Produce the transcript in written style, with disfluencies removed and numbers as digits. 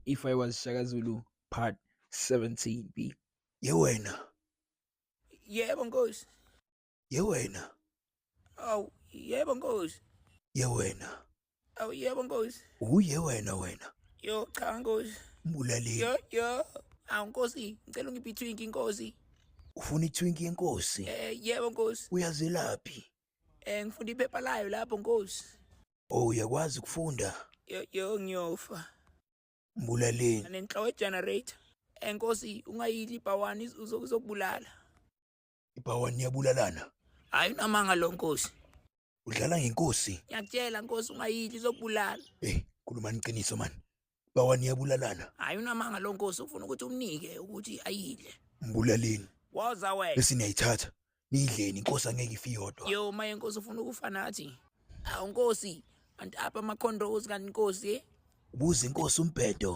If I Was Shaka Zulu Part 17B. Ye wena, Yebo nkosi. Ye wena, Awu yebo nkosi. Ye wena. Awu yebo nkosi. Uye wena wena. Yo cha nkosi. Mbulaleni. Yo yo. Awu nkosi, ngicela ungiphe itwinki nkosi. Ufuna itwinki yenkosi? Yebo nkosi. Uyazelaphi? Ngifunda iphepha layo lapho nkosi. Oh, uyakwazi ukufunda? Yo yo ngiyofa. Mbulaleni. Nenhloko generator. Nkosi ungayidli ibhawani uzokubulala. Ibhawani iyabulalana. Hayi unamanga lo nkosi. Udlala ngenkosi. Ngiyakutshela nkosi ungayidli izokubulala. Hey, khulumani iqiniso man. Bawani iyabulalana. Hayi unamanga lo nkosi ufuna ukuthi umnike ukuthi ayidle. Mbulaleni. Woza wena. Bese niyayithatha. Niyidleni inkosi angeke ife iyodwa. Yo maye nkosi ufuna ukufa nathi. Awu nkosi, anti apha ama-controls kanti nkosi eh? Ubuza inkosi umbhedo.